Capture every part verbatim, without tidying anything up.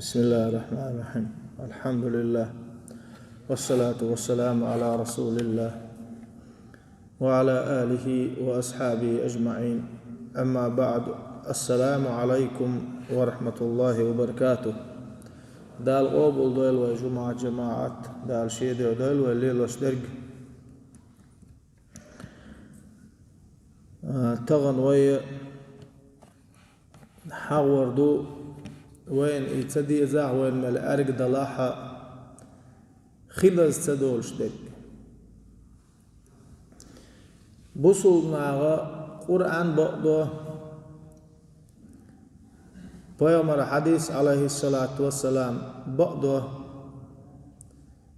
بسم الله الرحمن الرحيم. الحمد لله. والصلاة والسلام على رسول الله وعلى آله وأصحابه أجمعين. أما بعد. السلام عليكم ورحمة الله وبركاته. Дала къобалдойла вай жумӀа жамаӀат, Дала шеде дойла вай лелош дерг. А, тахана вай хьагӀор ду, вайна и ца дезахь, вайна мел аьрга далахь а, хилаза ца долуш дерг. Бусулба наха Къуръан бакъдо, Пайхамара хьадис, Ӏалайхиссалату вассалам, бакъдо,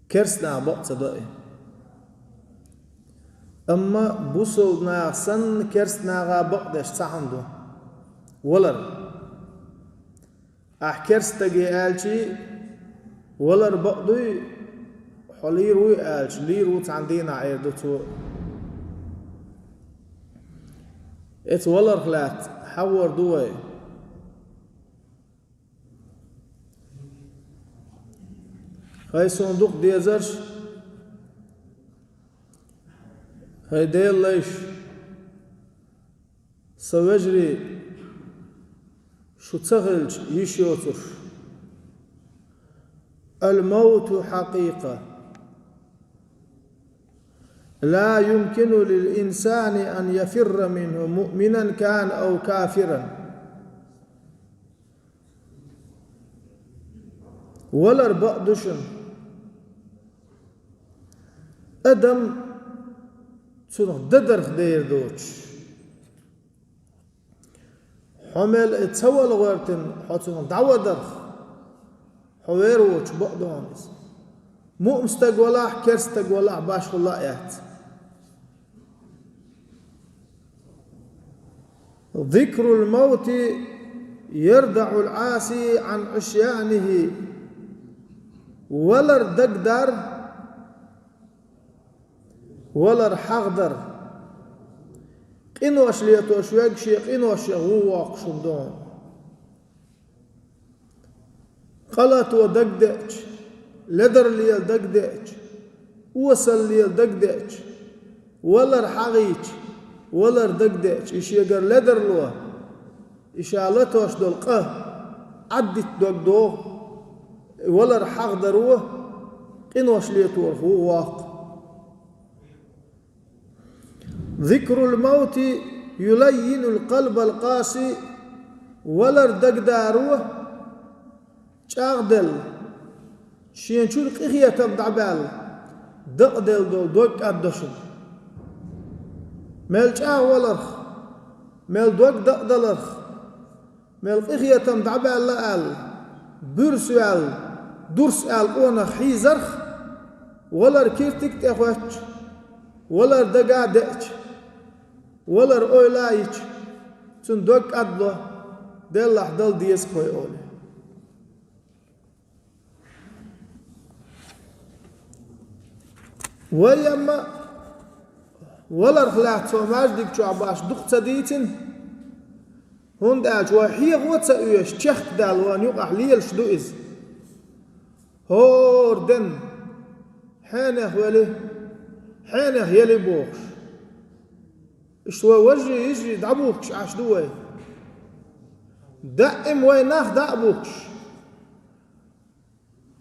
керстанаха бакъ ца до и. Амма бусулба наха санна керстанаха бакъдеш цхьа хӀума ду. Валар. Ахь керста стаге аьлчи, валар бакъ дуй, хьо лийр вуй аьлча, лийр ву цхьана дийнахь эр ду цо. Эца валарх лаьцна хьагӀор ду вай. ХӀай суна дукха дезарш, хӀай Делан лайш, сан вежарий, шу ца хилча йиш йоцурш. الموت حقيقة لا يمكن للإنسان أن يفر منه مؤمنا كان أو كافرا. Валар бакъ ду шуна. Адам цунах дадарх дер доцуш. Хьо мел ца вала гӀоьртина, хьо цунах дӀавадарх, хьо вер воцуш бакъ ду хьуна иза. Муъмин стаг валахь, керста стаг валахь, башхалла а яц. ذكر الموت يردع العاصي عن عصيانه. Валар дагадар, валар хьагӀдар, къинош летош верг шен къиношех вух воккхуш хӀума ду хьуна. Къа лато дагадеача, ледар лела дагадеача, осал лела дагадеача, валар хьагӀийча, валар дагадеача, и шегара ледарло, и ша латош долу къа Ӏаддитта дог догӀу, валар хьагӀдаро къинош летарх вух воккху. ذكر الموت يلين القلب القاسي. Валар дагадаро чӀагӀделла, шен чуьра къинхетам дӀабаьлла, дакъаделла долу дог кӀаддо шуна. Мел чӀагӀваларх, мел дог дакъадаларх, мел къинхетам дӀабаьлла аьлла, буьрса ваьлла, дурс аьлла къонах хьийзарх, валар киртиг тӀе хоьттуш, валар дага а деача, валар ойла а йича, цуьнан дог кӀадло, деллахь дала деза кхой олий. Вай амма валарх лаьцна цо маьждиг чохь баш дукха ца дийцина, хӀунда аьлча вай хьехо а ца оьшуш, чехкадаьлла вайна юкъахь лелаш ду иза. ХӀора денна, хьенех вели, хьенех ели бохуш. Иштта вай важа, йижа дӀабухкуш Ӏаш ду вай. Даим вай нах дӀа а бухкуш.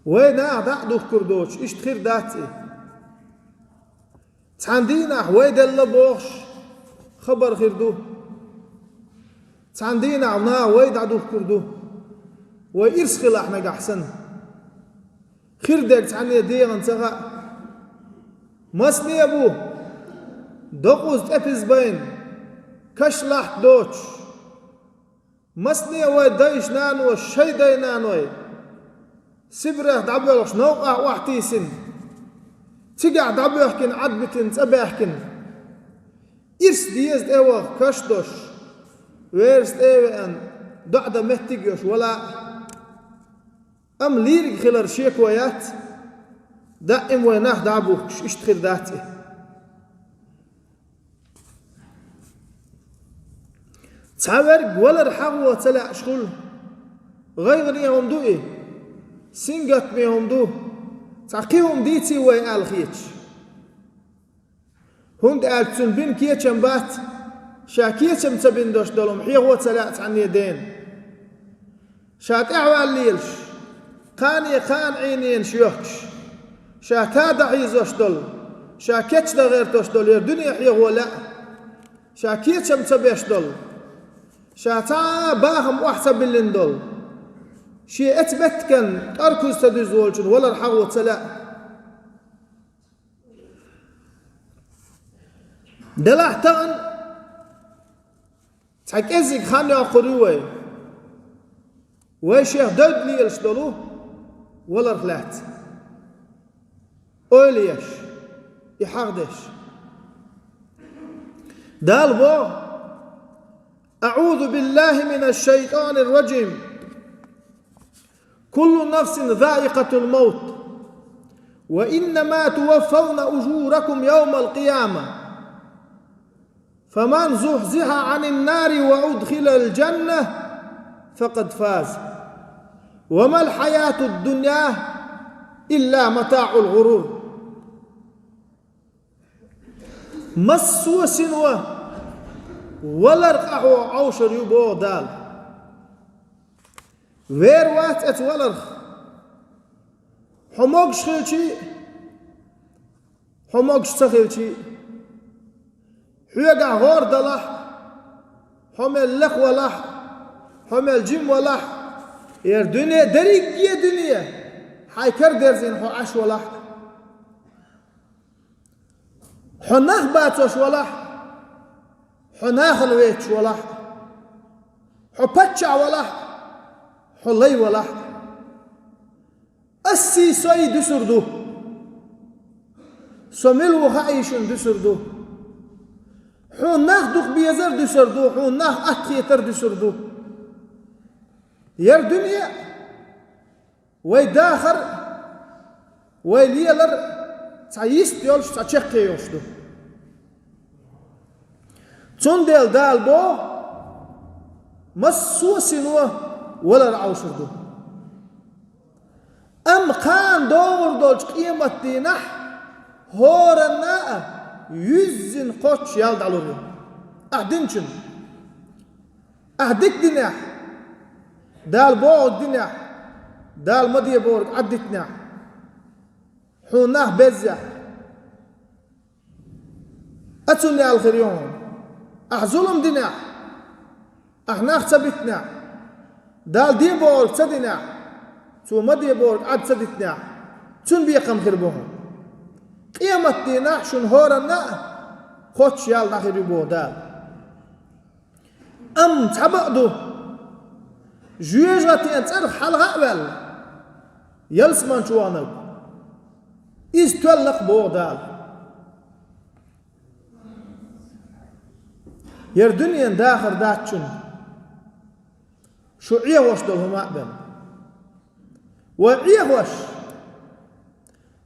Вай наха дӀа а духкур доцуш, иштта хир дац и. Цхьана дийнахь вай делла бохуш хабар хир ду. Цхьана дийнахь наха вай дӀадухкур ду. Вай ирс хилахь нагахь санна. Хир дерг цхьанне дегӀан ца хаьа. Масане а бу, докъаза тӀепиза байна, каш лахьт доцуш. Масане а вай дайша наной, шайн дай-наной Сибрех дӀабоьлхуш новкъахь охьатийсина, цигахь дӀабоьхкина, Ӏадбитина, цӀа баьхкина. Ирс деза тӀе ваха каш долуш, верас тӀе а веана, доӀа дан меттиг а йолуш вала а. Амма лийриг хилар шеко яц, даим вай нах дӀа а бухкуш, иштта хир дац и. Цхьаверг валар хьагӀо ца лаьаш хуьлу. ГӀайгӀане хӀума ду и. Сингаттаме хӀума ду, цхьа кхин хӀума дийций вай аьлла хеташ. ХӀунда аьлча цунна бина кечам бац, ша кечам ца бина долуш долу хӀума хьехо ца лаьа цхьанне дена. Ша тӀаьхьаваьлла лелаш, кхане кхана Ӏийненаш йоьхкуш, ша та дӀахьийзош долу, ша кечдан гӀертош долу хӀара дуьне хьехо лаьа, ша кечам ца беш долу, ша цхьа а бахам охьа ца биллина долу, шен эца меттиган тӀоркуз ца дуьзна волчун валар хьахо ца лаьа. Делахь тахана цхьа кӀеззиг хан йоккхур ю вай. Вай шех девдда лелаш долу валарх лаьцна ойла еш, и хьагӀ деш. Дала боху: أعوذ بالله من الشيطان الرجيم. كل نفس ذائقة الموت وإنما توفون أجوركم يوم القيامة فمن زحزح عن النار وأدخل الجنة فقد فاز وما الحياة الدنيا إلا متاع الغرور. Массо а сино валар къахьо Ӏовшур ю боху Дала. Вер вац оцу валарх. Хьо могуш хилчий, хьо могуш ца хилчий, хьоьгахь гӀор далахь, хьо мел лакха валахь, хьо мел жима валахь, хӀара дуьне дерриге а дуьне хьайн кара дерзийна хьо Ӏаш валахь. Хьо нах бацош валахь, хьо нахана ветташ валахь, хьо паччахь валахь, хьо лай валахь. Ассий сой дуьсур ду. Со мила ву хаий шуна дуьсур ду. Хьуна нах дукха безар дуьсур ду, хьуна нах атта хетар дуьсур ду. ХӀара дуьне а, вай дахар а, вай лелар а цхьа йист йолуш, цхьа чаккхе йолуш ду. Цундела Дала боху, массо а сино валар Ӏовшур ду. Амма кхана догӀур долчу къематдийнахь хӀоранна а юьззина кхоччуш ял дӀалур ю. Ахь динчунна. Ахь дика динехь, Дала бохург динехь, Дала ма де бохург Ӏад дитинехь, хьуна нах беззехь, а цунна ял хир ю хьуна. Ахь зулам динехь, ахь нах ца битинехь, Дала де бохург ца динехь, Цо ма де бохург Ӏад ца дитинехь, цунна бекхам хир бу хьуна. Къематдийнахь шуна хӀоранна а кхоччуш ял дӀахир ю боху Дала. Амма цхьа бакъ ду, жоьжахатин цӀарах хьалха а ваьлла, ялсамани чу ваханарг, иза тоьлла-кх боху Дала. ХӀара дуьненан дахар дац шуна, шу Ӏехош долу хӀума а бен. Вай Ӏехош,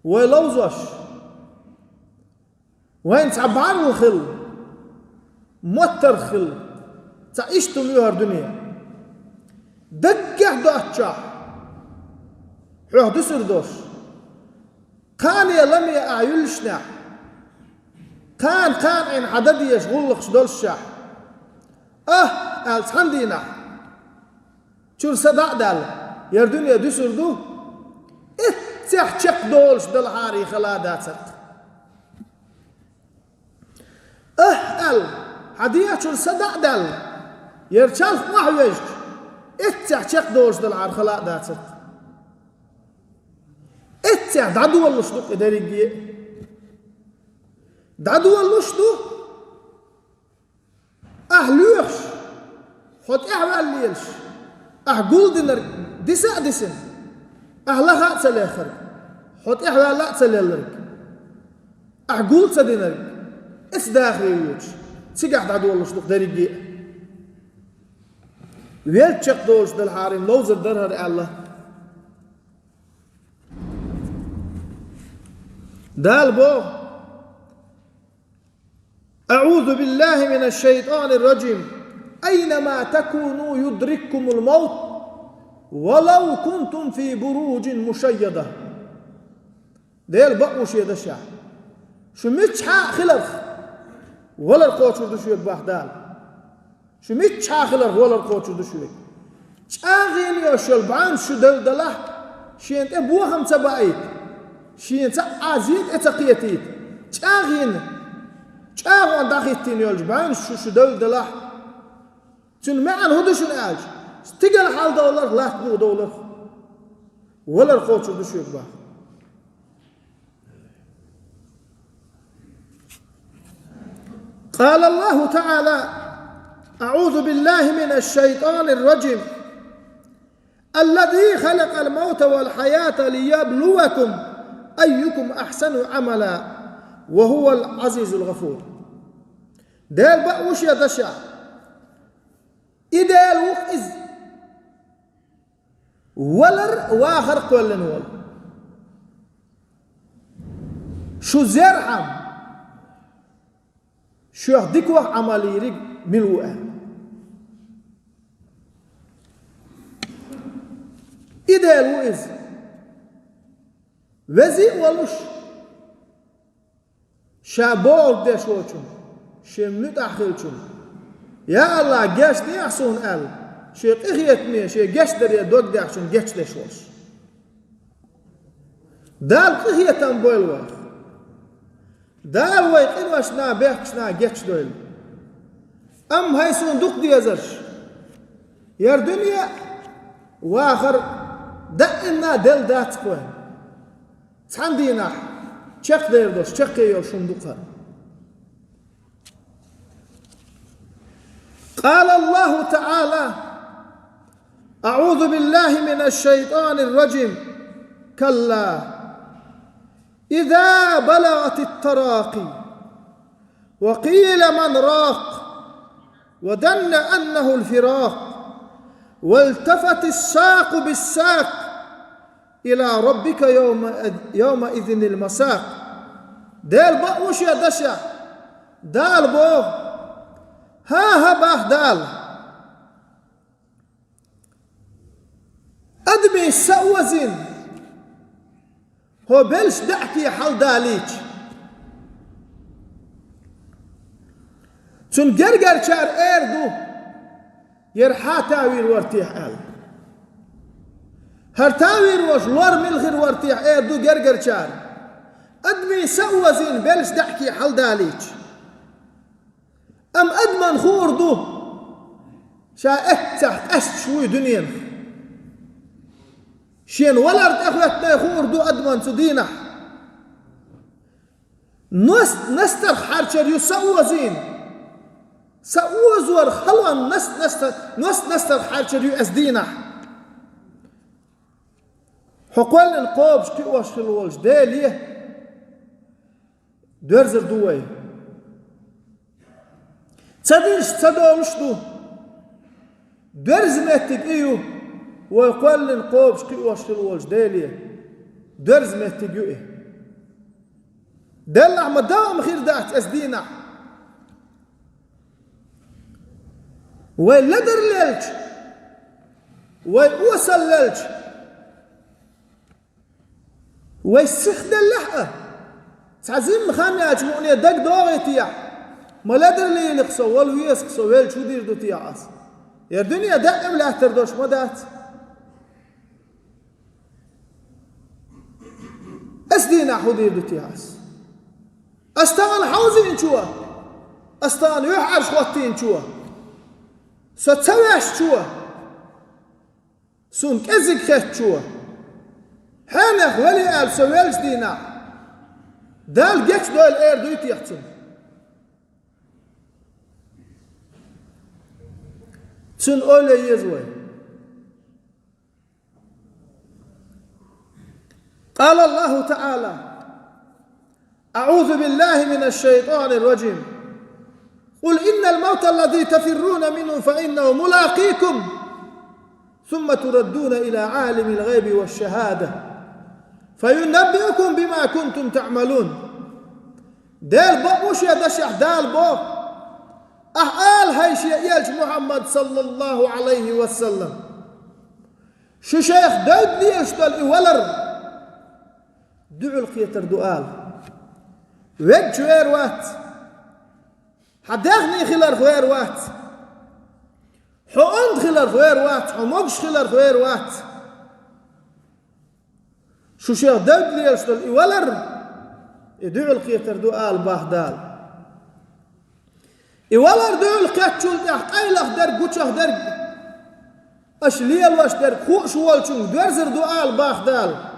вай ловзош, вайна цхьа бӀарла хилла, моттаргӀа хилла, цхьа иштта хӀума ю хӀара дуьне. Даггахь доцчохь, хьох дуьсур долуш, кхане ламе ахь юьллушехь, кхана-кхана Ӏийна хьан дан дезаш гӀуллакхаш доллушехь, «Ахь!» аьлла цхьана дийнахь, чуьра са дӀа а даьлла, хӀара дуьне дуьсур ду, эццехь чекхдолуш делахьара хила а дацара-кх. «Ахь!» аьлла, хьан дегӀ чуьра са дӀа а даьлла, хӀара чалх охьавезча, эццехь чекхдолуш делахьара хила а дацара-кх. Эццехь дӀадолалуш ду-кх и дерриге а. ДӀадолалуш ду. Ахь лоьхуш, хьо тӀаьхьаваьлла лелаш, ахь гулдинарг диса а дисина, ахь лаха а ца лехарг, хьо тӀаьхьаваьлла а ца лелларг, ахь гул ца динарг, эцу дахаре воьдуш, цигахь дӀадолалуш ду-кх дерриге а. Велча чекхдолуш делахьара ловзар дара хӀара аьлла. Дала боху: أعوذ بالله من الشيطان الرجيم. أينما تكونوا يدرككم الموت ولو كنتم في بروج مشيدة. Дела бакъ ву шен дашехь. Шу миччахьа а хиларх, валар кхочур ду шуьга боху Дала. Шу миччахьа а хиларх, валар кхочур ду шуьга. ЧӀагӀйина йолуш йолу бӀаьвнаш шу девлла далахь, шена тӀе бохам ца баийта, шена цхьа а зен тӀе ца кхетийта. ЧӀагӀйина, чӀагӀонна дӀахӀиттийна йолчу бӀаьвнаш шу, шу девлла далахь. Цуьнан маьӀна хӀун ду шуна аьлча, стигала хьаладовларх, латта бухадовларх валар кхочур ду шуьга боху. قال الله تعالى: أعوذ بالله من الشيطان الرجيم. الذي خلق الموت والحياة ليبلوكم أيكم أحسن عملا وهو العزيز الغفور. Дела бакъ ву шен дашехь. И Дела ву-кх иза. Валар, вахар кхоьллина волу. Шу зерхьама, шух дикох Ӏамал йийриг мила ву аьлла. И Дела ву иза. Веза а волуш, ша бохург деш волчунна, шен муьтӀахь хиллачунна: «Я АллахӀ, гечдехьа суна», – аьлла, шен къинхетаме, шен гечдаре дог дехьачунна гечдеш волуш. Дала къинхетам бойла вайх. Дала вай къиношна, бехкашна гечдойла. Амма хӀай суна дукха дезарш, яра дуьне а, вахар а даимна делла дац-кх вайн. Цхьана дийнахь чекхдер долуш, чекхъе йолуш хӀума ду-кх хӀара. قال الله تعالى: أعوذ بالله من الشيطان الرجيم. كلا إذا بلغت التراقي وقيل من راق وظن أنه الفراق والتفت الساق بالساق إلى ربك يوم، يومئذ المساق. Дела бакъ ву шен дашехь. Дала боху: «ХӀан-хӀа», – боху Дала. Адамийн са а озийна, хӀокху белшаш даьӀахке хьаладалийча, цуьнан гергарчара эр ду: «ХӀара хьан тавийр вара техьа?» – аьлла. «ХӀара тавийр волуш лор мила хир вара техьа?» – эр ду гергарчара. Адамийн са а озийна, белшаш даьӀахке хьаладалийча. Амма адамна хуур ду, ша эццахь къаьсташ вуй дуьненах. Шена валар тӀехӀоьттинарг хуур ду адамна цу дийнахь. Ност настарх хьарчар ю са озийна. Са озор халонна ност наста-, ност настарх хьарчар ю эс дийнахь. Хьо кхоьллина кхобуш кхиош хилла волчу Деле доьрзур ду вай. Ца динаш, ца долуш ду. Доьрзу меттиг и ю. Вай кхоьллина кхобуш кхиош хилла волчу Деле доьрзу меттиг ю и. Деллахь ма дан а хир дац эс дийнахь. Вай ледарлелча, вай осаллелча, вай сихделлехь а, цхьа зимма хан яьлча мукъане дагадогӀий техьа, ма ледарлийла-кх со, вала веза-кх со, велча хӀун дийр ду техьа ас? ХӀара дуьне даим лаьттар долуш ма дац. Ас дийнахь хӀун дийр ду техьа ас? Ас тахана хьовзийначо, ас тахана юьхь Ӏарш хӀоттийначо, со ца ваьшчо, суна кӀезиг хеттачо, хьенех велий аьлла со велча дийнахь, Дала гечдойла эр дуй техьа цунна? Цунна ойла ян еза вай. قال الله تعالى: أعوذ بالله من الشيطان الرجيم. قل إن الموت الذي تفرون منه فإنه ملاقيكم ثم تردون إلى عالم الغيب والشهادة فينبئكم بما كنتم تعملون. Дела бакъ ву шен дашехь Дала боху: «Ахьа ала, хӀай шен элча Мухьаммад, саллаллаху Ӏалайхи ва саллам, Шу шайх девдда лелаш долу и валар дуьхьал кхетар ду ала. Везаш вер вац. Хьан даьхни хиларх вер вац. Хьо онда хиларх вер вац, хьо могуш хиларх вер вац. Шу шайх девдда лелаш долу и валар, и дуьхьал кхетар ду ала боху Дала. И валар дуьхьал кхеттачул тӀаьхьа къайлаха дерг, гучах дерг, аша лелош дерг хууш волчуьнга доьрзур ду ала боху Дала.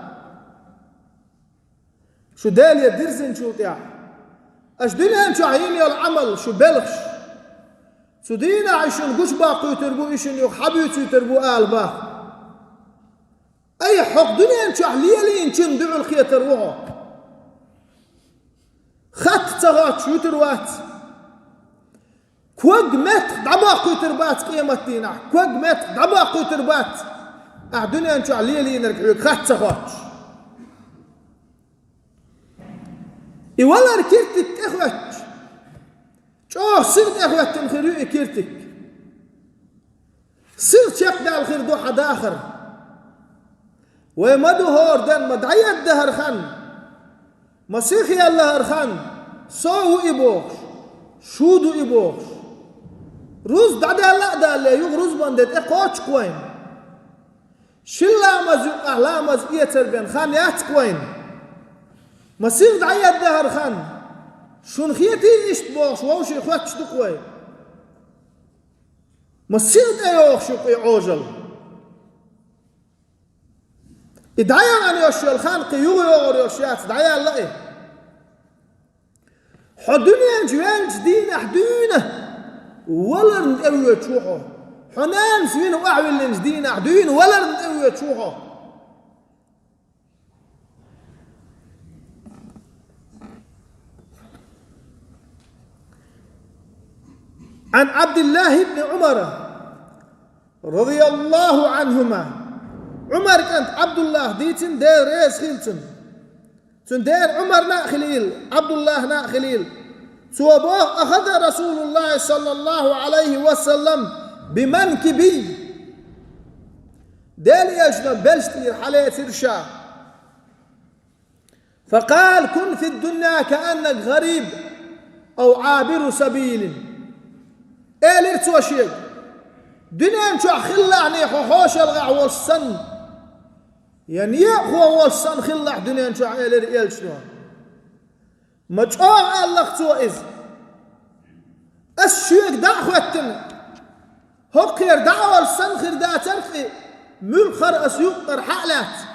Шу Деле дирзинчул тӀаьхьа, аша дуьнен чохь йина йолу Ӏамал, шу белхаш, цу дийнахь и шуна гучубаккхуьйтур бу, и шуна юха хьабуьйцуьйтур бу ала боху. Ай, хӀокху дуьнен чохь лелийначунна дуьхьал кхетар ву хьо. Хатта ца хоттуш вуьтур вац. Ког меттах дӀабоккхуьйтур бац къематдийнахь. Ког меттах дӀабоккхуьйтур бац. Ахь дуьнен чохь лелийнарг хьоьга хатта ца хоттуш. И валар киртиг тӀехӀоьттича, чӀогӀа сиха тӀехӀоьттина хир ю и киртиг. Сиха чекхдаьлла хир ду хьан дахар. Вай ма ду хӀора ден, ма дӀаедда хӀара хан, ма сиха елла хӀара хан, со ву и бохуш, шу ду и бохуш. Рузба дӀадаьлла а далале, юха рузбан де тӀекхоччу-кх вайна. Шина ламаз юкъахь ламаз эцар бен хан яц-кх вайна. Ма сиха дӀаедда хӀара хан, шуна хетий иштта бохуш, вовшийн хоьттуш ду-кх вай. Ма сиха тӀейогӀуш ю-кх и Ӏожалла. И дӀаяхана йолуш йолу хан кхин юха йогӀур йолуш яц, дӀаяьлла и. Хьо дуьнен чу ваьллачу дийнахь дуьйна валарна тӀевоьдуш ву хьо. Хьо нанас вина охьавиллинчу дийнахь дуьйна валарна тӀевоьдуш ву хьо. عن عبد الله بن عمر رضي الله عنهما. Ӏумар кӀант Ӏабдуллах дийцина, Дела реза хила цунна. Цуьнан дера Ӏумарна а хилийла, Ӏабдуллахна а хилийла. Цо боху: أخذ رسول الله صلى الله عليه وسلم بمنكبي. Делан Элчано белш тӀера хьалецира ша. فقال: كن في الدنيا كأنك غريب أو عابر سبيل. Элира цо шега: дуьнен чохь хилалахь хьо хьошалгӀахь волуш санна, я некъахо волуш санна хилалахь дуьнен чохь, элира Элчано. Ма чӀогӀа аьлла-кх цо иза. Ас шега дӀа а хӀоьттина, хӀокхера дӀа а олуш санна хир дацара-кх и, муьлхха хӀара ас юккъера хьа а лаьцна,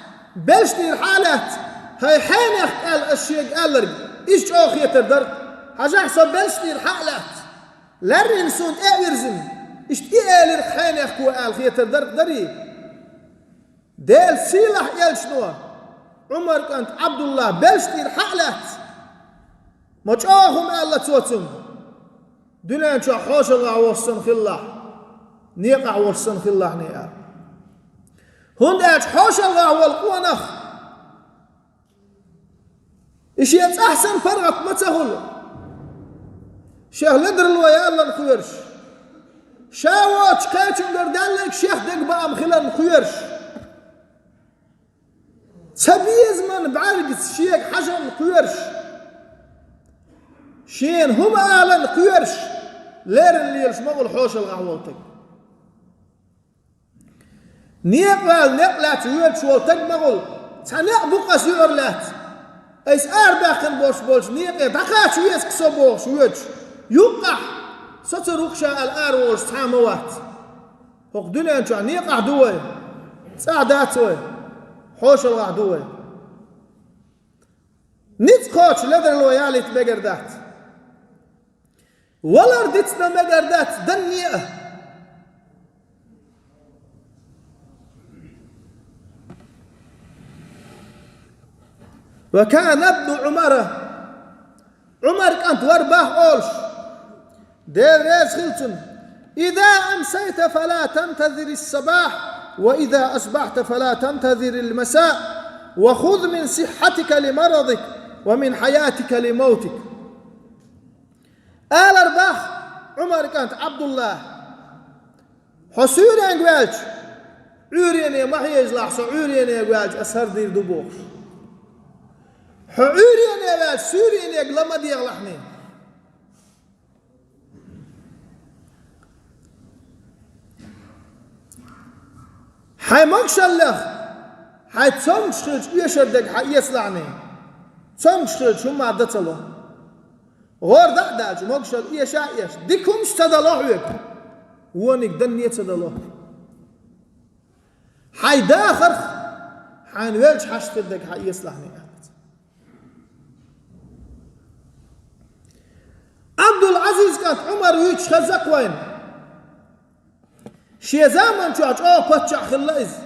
белш тӀера хьа а лаьцна, хӀай хьенех аьлла ас шега аьлларг, иза чӀогӀа хетар дара-кх. Хьажахь, со белш тӀера хьа а лаьцна, лаьррина суна тӀе а вирзина, иштта и элира-кх хьенехко аьлла хетар дара-кх, дарий? Делан сийлахь Элчано Ӏумар кӀант Ӏабдуллах белш тӀера хьа а лаьцна, ма чӀогӀа хӀума аьлла цо цуьнга: дуьнен чохь хьошалгӀахь волуш санна хилалахь, некъахь волуш санна хилалахь аьлла. ХӀунда аьлча хьошалгӀахь волу къонах, и шен цӀахь санна паргӀат ма ца хуьлу. Шех ледарло яллан кхоьруш, ша воцучу кхечуьнгара даьлларг шех дегабаам хиларна кхоьруш, цабезаман бӀаьргаца шега хьажарна кхоьруш, шена хӀума аларна кхоьруш, леррина лелаш ма хуьлу хьошалгӀахь волу стаг. Некъа ваьлла, некъ лаьцна воьдуш волу стаг ма хуьлу, цхьа некъ бу-кх ас юьхьар лаьцна. Айса арабаьккхина болуш болчу некъе дӀакхача веза-кх со бохуш воьдуш, юккъахь со ца рухуш аьлла араволуш цхьа а ма вац. ХӀокху дуьнен чохь некъахь ду вай, цӀахь дац вай, хьошалгӀахь ду вай. Ницкъ кхочуш ледарло ялийта мегар дац. Валар дицдан мегар дац, дан некъа. وكان ابن عمر, Ӏумар кӀант вара боху олуш, Дела реза хила цунна: إذا أمسيت فلا تنتظر الصباح، وإذا أصبحت فلا تنتظر المساء، وخذ من صحتك لمرضك، ومن حياتك لموتك. Алар боху Ӏумар кӀант Ӏабдуллахь: хьо суьйренга ваьлча, Ӏуьйрене ма хьежалахь, со Ӏуьйрене ваьлча ас хӀара дийр ду бохуш. Хьо Ӏуьйрене ваьлча суьйренега ла ма дехалахь. Хьайн могушаллех, хьайн цомгуш хилча оьшург дерг хьаэцалахь. Цомгуш хилча хӀумма дан ца ло. ГӀора дӀа а даьлча, могушалла эша а эша, дика хӀумнаш ца дало хьоьга, вониг данне а ца дало. Хьайн дахарх, хьайна велча хьашт хир дерг хьаэцалахь, аьлла. Ӏабдул-Ӏазиз кӀант Ӏумар вуьйцуш хеза-кх вайна. Шен заман чохь чӀогӀа паччахь хилла иза.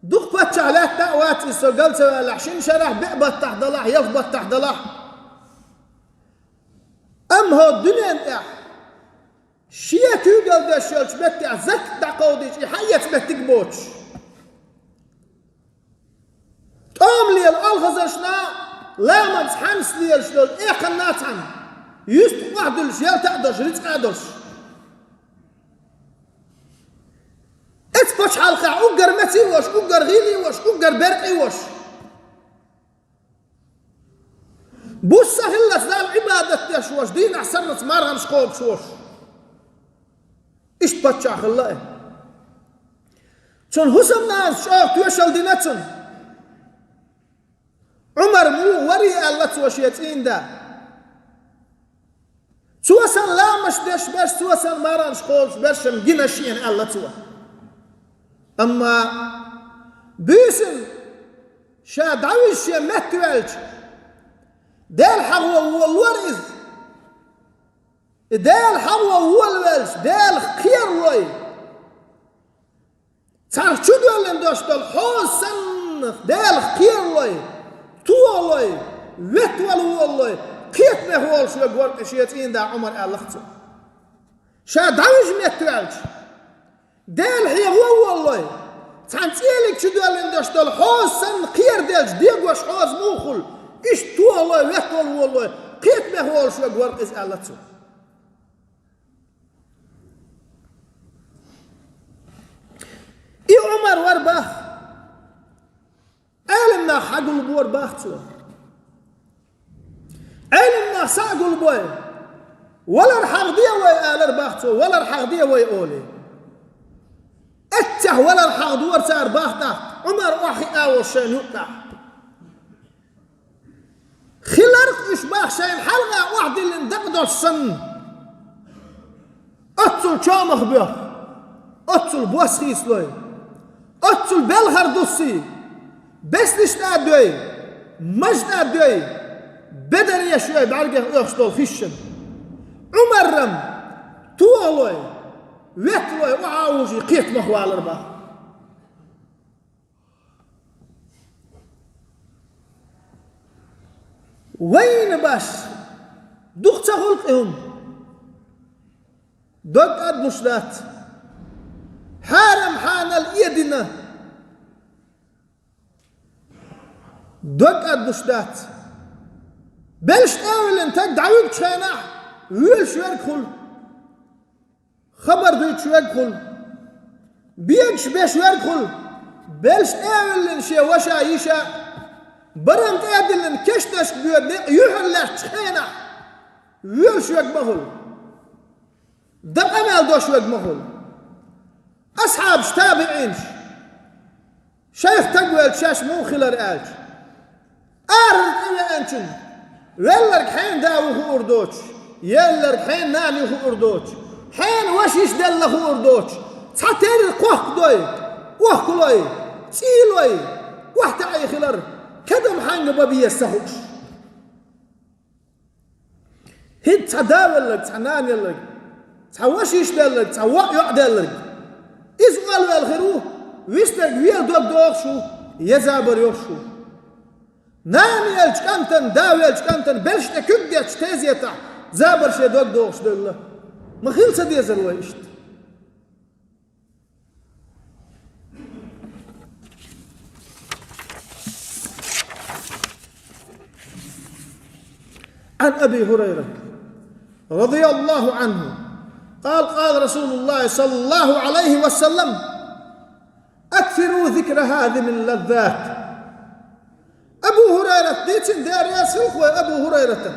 Дукха паччахь лаьтта а вац иза, со гал ца ваьллехь, шина шарахь беа баттахь далахь, ялх баттахь далахь. Амма хӀокху дуьнен тӀехь шен куьйгалла деш йолчу меттехь закат дӀакховдийча, и хьаэца меттиг боцуш. ТӀом лела олхазаршна, ламаз хьанца лелаш долу, экханна а цхьаьна, юьстах охьадуьллуш, ялта а долуш, рицкъа а долуш. Эцу пачхьалкхехь уггар меций а волуш, уггар гӀийла а волуш, уггар беркъий а волуш. Буса хиллалц Далла Ӏибадат деш волуш, дийнахь сарралц марханаш кхобуш волуш. Иштта паччахь хилла и. Цуьнан хӀусамнанас чӀогӀа тоьшалла дина цунна. Ӏумар муха варий аьлла цо шен цӀийнан да. Цо санна ламазаш деш берш, цо санна марханаш кхобуш берш-м гина шена аьлла цо. Амма буьйсанна ша дӀавижа шен метта ваьлча, Дела хьахо волавора иза. И Дела хьахо волавелча, Делах кхералой, цхьаьна чудоьллина дош долу хьоза санна, Делах кхералой, тохалой, веттавала волалой, кхетамех волуш верг вара-кх и шен цӀийнан да Ӏумар аьлла-кх цо. Ша дӀавижа метта ваьлча, Дела хьехо а волалой, цхьаьна цӀелиг чудоьллина дош долу хьоза санна кхераделча, дегош хьоза муха хуьлу, иштта тохалой, веттавала волалой, кхетамех волуш верг вара-кх иза аьлла цо. И Ӏумар вара боху. Ӏелам нах хьагулбора боху цо. Ӏелам нах схьагулбой, валар хьахаде вай, алара боху цо, валар хьахаде вай олий. Эццехь валар хьахадора цара боху тӀаккха, Ӏумар охьахиъна волуш шайна юккъехь. Хиларх уьш боху шайна хьалха охьадиллина дакъа долуш санна. Оццул чомах боьху, оццул бос хийцалой, оццул белхар дуссий, беснаш тӀе а дой, маж тӀе а дой, бедареш йой бӀаьргех оьхуш долу хишшина. Ӏумаррам тохалой, ветталой охьа а вужий кхетамах валар боху. Вайна баш дукха ца хуьлу-кх и хӀума. Дог кӀадбуш дац. Хьарам хьанал эдина. Дог кӀадбуш дац. Белш тӀе а виллина таг дӀавуьгучу хенахь, воьлуш верг хуьлу. Хабар дуьйцуш верг хуьлу. Бегаш беш верг хуьлу. Белш тӀе а виллина шен ваша, йиша, барам тӀе а диллина кешнашка боьду некъ юьхьарлаьцначу хенахь, воьлуш верг ма хуьлу. Дан къамел деш верг ма хуьлу. Асхьабаш, табиӀинаш, шайх таг велча шаьш муха хилар аьлча, арара тӀевеанчунна, велларг хьенан да ву хуур доцуш, елларг хьенан нана ю хуур доцуш, хьенан ваша йиша делла хуур доцуш, цхьатерра кхохкадой, охкалой, цӀийлой, охьатаьӀий хилар, кедам хьанга бан беза ца хууш. ХӀинца цхьа да велларг, цхьа нана елларг, цхьа ваша йиша делларг, цхьа воӀ йоӀ делларг, иза олавелла хир ву, вистарг вен дог дохуш ву, я забар йохуш ву. Нана еллачу кӀантана, да веллачу кӀантана белш тӀе куьг детташ тезетахь, забар шен дог дохуш девлла. Ма хила ца дезара вай иштта? عن أبي هريرة رضي الله عنه قال: قال رسول الله صلى الله عليه وسلم: أكثروا ذكر هاذم اللذات. Абу ХӀурайрат дийцина, Дела реза хилва вай Абу ХӀурайратан.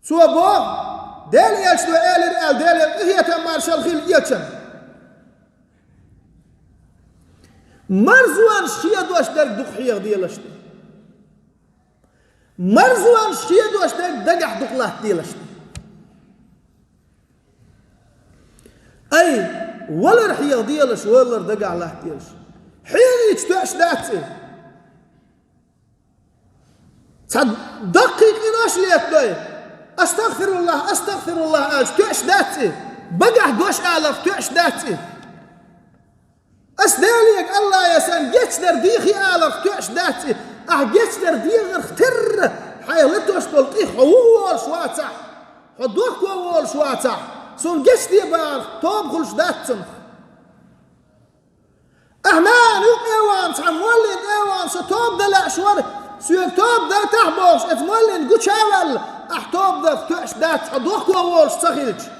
Цо боху, Дела Элчано элира аьлла, Делера къинхетам маршалла хилла Элчанна. Марзонаш хедош дерг дукха хьеха делаш ду. Марзонаш хедош дерг дагахь дукха латта делаш ду. Ай, валар хьеха делаш, валар дагахь латта делаш. Хьехийча тоьаш дац и. Цхьа даккхий къинош летадой. «АстагӀфируллахӀ, астагӀфируллахӀ», аьлча, тоьаш дац и. Багахь дош аларх тоьаш дац и. Ас Делега, АллахӀе, сан гечдар дехий аларх тоьаш дац и. Ахь гечдар дехарх терра, хьайн латош долу къих хьо вуха волуш вацахь, хьо дохко волуш вацахь, суна гечде бахарх тоба хуьлуш дац цунах. Ахь нана юкъа тӀе а вахана, цхьа моллин тӀе а вахана, со тоба дан лаьаш вара, соьга тоба дайтахь бохуш, оцу моллина гуча а ваьлла, ахь тоба дарх тоьаш дац, хьо дохко волуш ца хилча.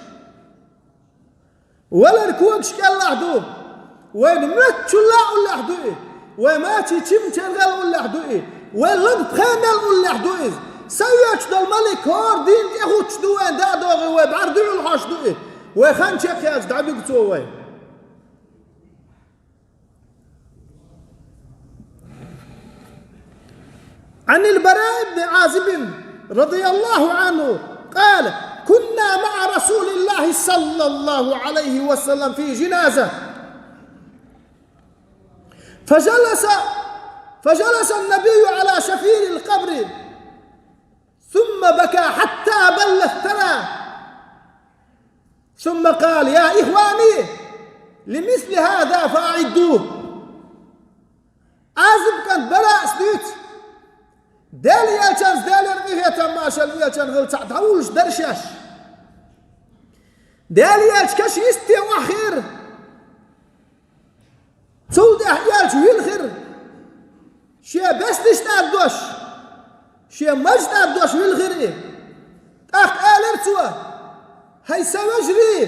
Валар когаш кӀелахь ду, вайна моьттучул а уллехь ду и, вай мачийн чимчаргал а уллехь ду и, вай лаг пхенал а уллехь ду иза. Са оьцуш долу малик хӀора дийнна тӀехӀуттуш ду вайна, дӀа а догӀий, вай бӀаьрдуьйла хьош ду и, вай хан чекхъяьлча дӀадуьгу цо вай. عن البراء بن عازب رضي الله عنه قال: كنا مع رسول الله صلى الله عليه وسلم في جنازة، فجلس، فجلس النبي على شفير القبر، ثم بكى حتى بل الثرى، ثم قال: يا إخواني، لمثل هذا فأعدوه. Ӏазиб кӀант Бараъс дуьйцу, Делан Элчанца, Делера къинхетам маршалла Элчанна хилла, цхьаъ дӀавуллуш дара шаьш. Делан Элча каш йисте охьахиира. Цул тӀаьхьа Элча вилхира. Шен бесташ тӀаддош, шен маж тӀаддош вилхира и. ТӀаккха элира цо: «ХӀай сан вежарий,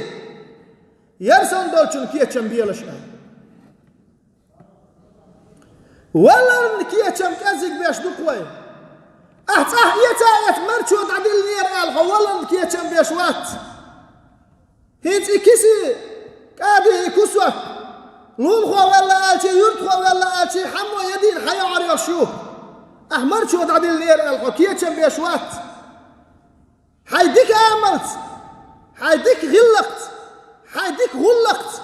яра сан долчун кечам белаш», — аьлла. Валарна кечам кӀезиг беш ду-кх вай. Ахь цӀахь эца а эца марчо дӀадиллинера аьлла, хьо валарна кечам беш вац. ХӀинца и киси кӀади, и кусок, лулахо велла аьлчи, юьртахо велла аьлчи, хьаммо я дийна хьан йоӀар йолуш ю. Ахь марчо дӀадиллинера аьлла, хьо кечам беш вац. Хьайн дика амалца, хьайн дика гӀиллакхца, хьайн дика гӀуллакхца,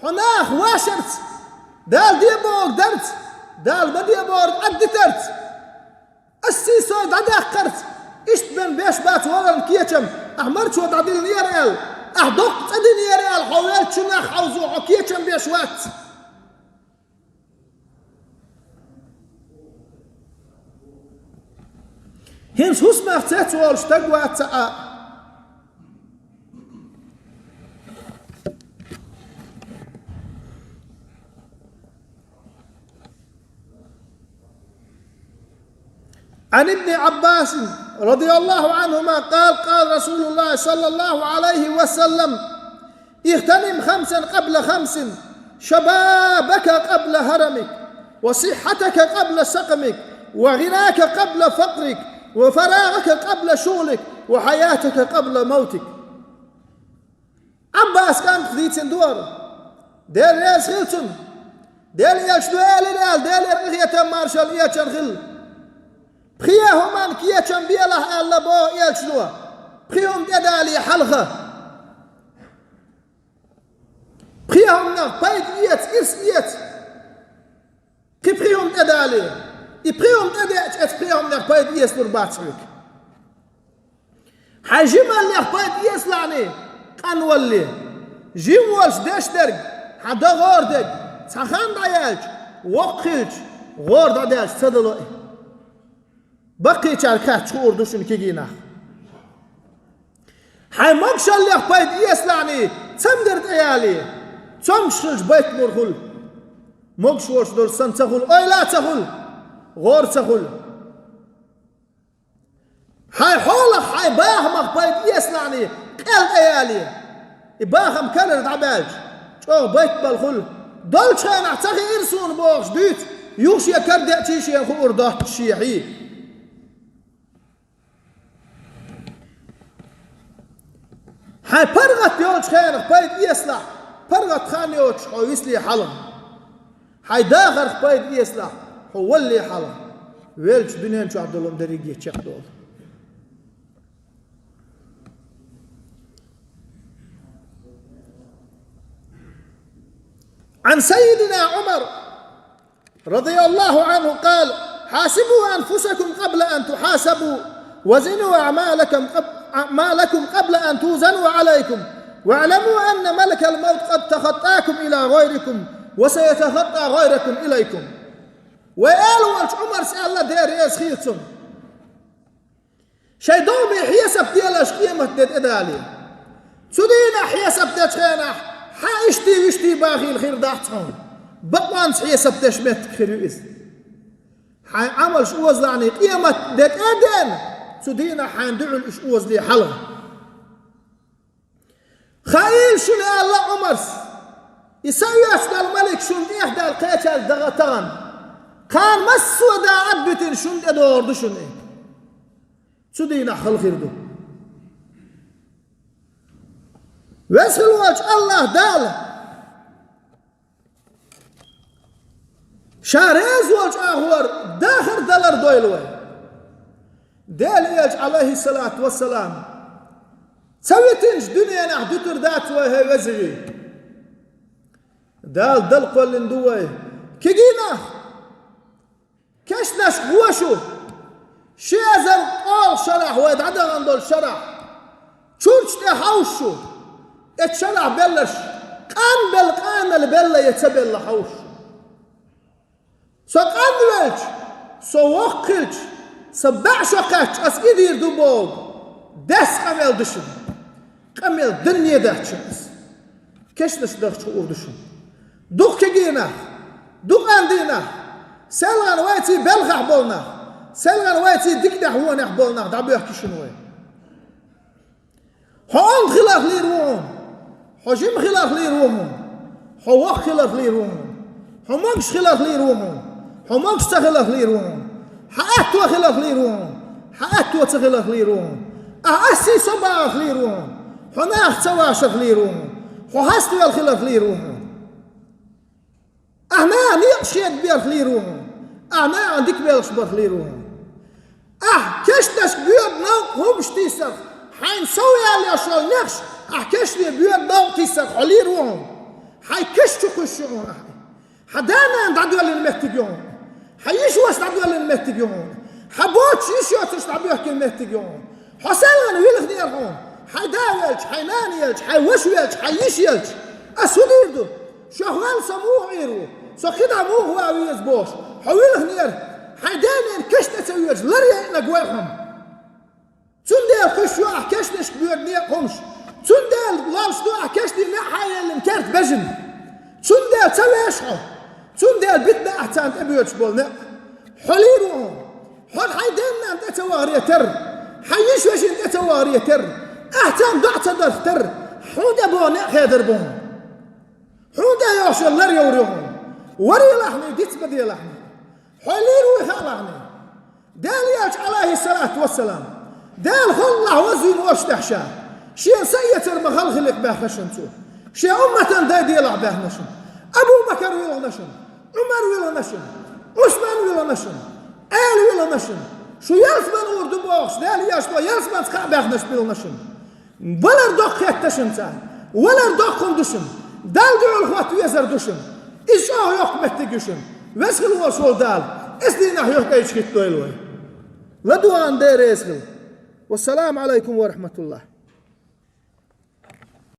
хьо нах вашарца, Дала де бохург дарца, Дала ма де бохург Ӏаддитарца, ас сий сой дӀадаккхарца, иштта бен беш бац валарна кечам, ахь марчо дӀадиллинера аьлла, ахь доккха цӀа динера аьлла, хьо веллачу нах хьовзо, хьо кечам беш вац. ХӀинца хӀусамах цецволуш стаг вац цхьа а. عن ابن عباس رضي الله عنهما قال: قال رسول الله صلى الله عليه وسلم: اغتنم خمسا قبل خمس، شبابك قبل هرمك، وصحتك قبل سقمك، وغناك قبل فقرك، وفراغك قبل شغلك، وحياتك قبل موتك. Ӏаббас кӀанта дийцина дора. Дела реза хила цунна. Делан Элчано элира аьлла, Делера къинхетам маршалла Элчанна хила. Пхи хӀуманна кечам белахь аьлла боху Элчано. Пхи хӀума тӀедале хьалха. Пхи хӀуманах пайда эца, ирс эца. Кхин пхи хӀума тӀедале. И пхи хӀума тӀедеача, эца пхи хӀуманах пайда эцалур бац хьоьга. Хьайн жималлех пайда эцалахьний, къанвалле. Жим волуш деш дерг, хьан дан гӀора дерг, цхьа хан дӀаяьлча, воккха хилча, гӀора дӀадаьлча ца дало и. Баккхийчаьрга хаьттича хуур ду шуна кегий нах. Хьайн могушаллех пайда эцалахьний, цамгар тӀеяле, цомгуш хилча байт лур хуьлу. Могуш волуш долуш санна ца хуьлу, ойла а ца хуьлу, гӀора ца хуьлу. Хьайн хьолах, хьайн бахамах пайда эцалахьний, къел тӀеяле. И бахам карара дӀабаьлча, чӀогӀа байт бала хуьлу. Долчу хенахь ца хиира суна бохуш дуьйцу, юха шен кара деъчий шена хуур доццуш шехьий. Хьайн паргӀат йолчу хенах пайда эцалахь, паргӀат хан йоцуш хьо вислий хьалха. Хьайн дахарх пайда эцалахь, хьо валлий хьалха. Веллачу дуьнен чохь долу хӀума дерриге чекхдолу. عن سيدنا عمر رضي الله عنه قال: حاسبوا أنفسكم قبل أن تحاسبوا، وزنوا أعمالكم قب-، أعمالكم قبل أن توزنوا عليكم، واعلموا أن ملك الموت قد تخطاكم إلى غيركم، وسيتخطى غيركم إليكم. Вай ала волчу Ӏумарс аьлла, Дела реза хила цунна. Шайн догӀмийн хьесап делаш къематде тӀедале. Цу дийнахь хьесап дечу хенахь, хьан иштий-вуьштий бахийла хир дац хьуна. Бакъонца хьесап деш меттиг хир ю иза. Хьайн Ӏамалш озалахьний къематде тӀе а деана, цу дийнахь хьайна дуьхьал уьш озале хьалха. Хаийла шуна аьлла Ӏумарс, и са оьцуш долу малик шуна тӀехдаьлла кхечаьлла даха тахана. Кхана массо а дакъа а битина шуна тӀедогӀур ду шуна и. Цу дийнахь хала хир ду. Веза хила волчу АллахӀ Дала Ша реза волчу агӀор дахар далар дойла вай. Делан Элча, Ӏалайхиссалату вассалам, ца витинчу дуьненахь дуьтур дац вай, хӀай везавий. Дала дала кхоьллина ду вай. Кегий нах, кешнашка гӀо шу, ши эзар ткъолгӀа шарахь вай дӀадахана долу шарахь, чурчу тӀе хьовш шу, эцу шарахь белларш, къанбелла къанал белла я ца белла хьовш шу. Со къанвелча, со воккха хилча, сан баьӀ шо кхаьчча, ас и дийр ду боху, дес къамел ду шуна. Къамел данне дац шуна ас. Кешнаш дахча хуур ду шуна. Дукха кегий нах, дукха къандий нах, селхана вайций белхахь болу нах, селхана вайций диканехь, вонехь болу нах дӀабоьхкий шуна вай. Хьо онда хиларх лийр ву хьуна, хьо жима хиларх лийр ву хьуна, хьо воккха хиларх лийр ву хьуна, хьо могуш хиларх лийр ву хьуна, хьо могуш ца хиларх лийр ву хьуна, хьан аьтто хиларх лийр ву хьуна, хьан аьтто ца хиларх лийр ву хьуна, ахь астий со багӀарх лийр ву хьуна, хьо нахах ца вашарх лийр ву хьуна, хьо хьаставелла хиларх лийр ву хьуна. Ахь наха некъаш хеда берх лийр ву хьуна, ахь нахана дика белхаш барх лийр ву хьуна. Ахь кешнашка боьду новкъа хӀумаш тийсарх, хьайна сов яьлла йолу нехаш, ахь кешне боьду новкъа тийсарх хьо лийр ву хьуна. Хьайн кеш чу кхуьссуш ю хьуна ахь. Хьан да-нана дӀадоьллина меттиг ю хьуна. Хьан йиша-ваша дӀадоьллина меттиг ю хьуна. Хьан боцуш йиш йоцурш дӀабоьхкина меттиг ю хьуна. Хьо селхана вилхинера хьуна. Хьайн да велча, хьайн нана елча, хьайн ваша велча, хьайн йиша елча, ас хӀун дийр ду? Шох ваьлла со муха Ӏийр ву? Со кхидӀа муха ван веза бохуш, хьо вилхинера, хьайн денен кеш тӀе ца воьдуш, лар яйнарг вай хьуна. Цундела кхуьссуш ю ахь кешнашка боьду некъа хӀумаш. Цундела ловш ду ахь кешнийн неӀ хьаеллина керта бежана. Цундела ца веш хьо. Цундела битина ахь царна тӀебоьдуш болу некъ. Хьо лийр ву хьуна. Хьо хьайн денна тӀе ца вахаре терра, хьайн йиш-вешина тӀе ца вахаре терра, ахь царна доӀа ца дарх терра, хьуна тӀе боху некъ хедар бу хьуна. Хьуна тӀе йохуш йолу лар йовр ю хьуна. Варелахьний, диц бан делахьний. Хьо лийр вуй хаалахьний. Дела Элча, Ӏалайхиссалату вассалам, Дела халлалахь вазвина вовшах тӀехь ша, шена са эцар ма хала хилийта баьхна шуна цо. Шен умматан дай делахь баьхна шуна. Абу Бакар вилхина шуна, Ӏумар вилхина шуна, Ӏусман вилхина шуна, Ӏели вилхина шуна. Шу ялсаман гӀур ду бохуш, Дела Элчано ялсаманца кхаъ баьхнарш билхина шуна. Валар доккха хетта шуна царна. Валар доккха хӀума ду шуна. Далла дуьхьал хӀотта везар ду шуна. Иза чӀогӀа йоккха меттиг ю шуна. Веза хила волуш волу Дала, эс дийнахь юьхькӀайчу хӀитта дойла вай. ЛадогӀарна Дела реза хила. Вассаламу Ӏалайкум ва рахьматуллахӀ.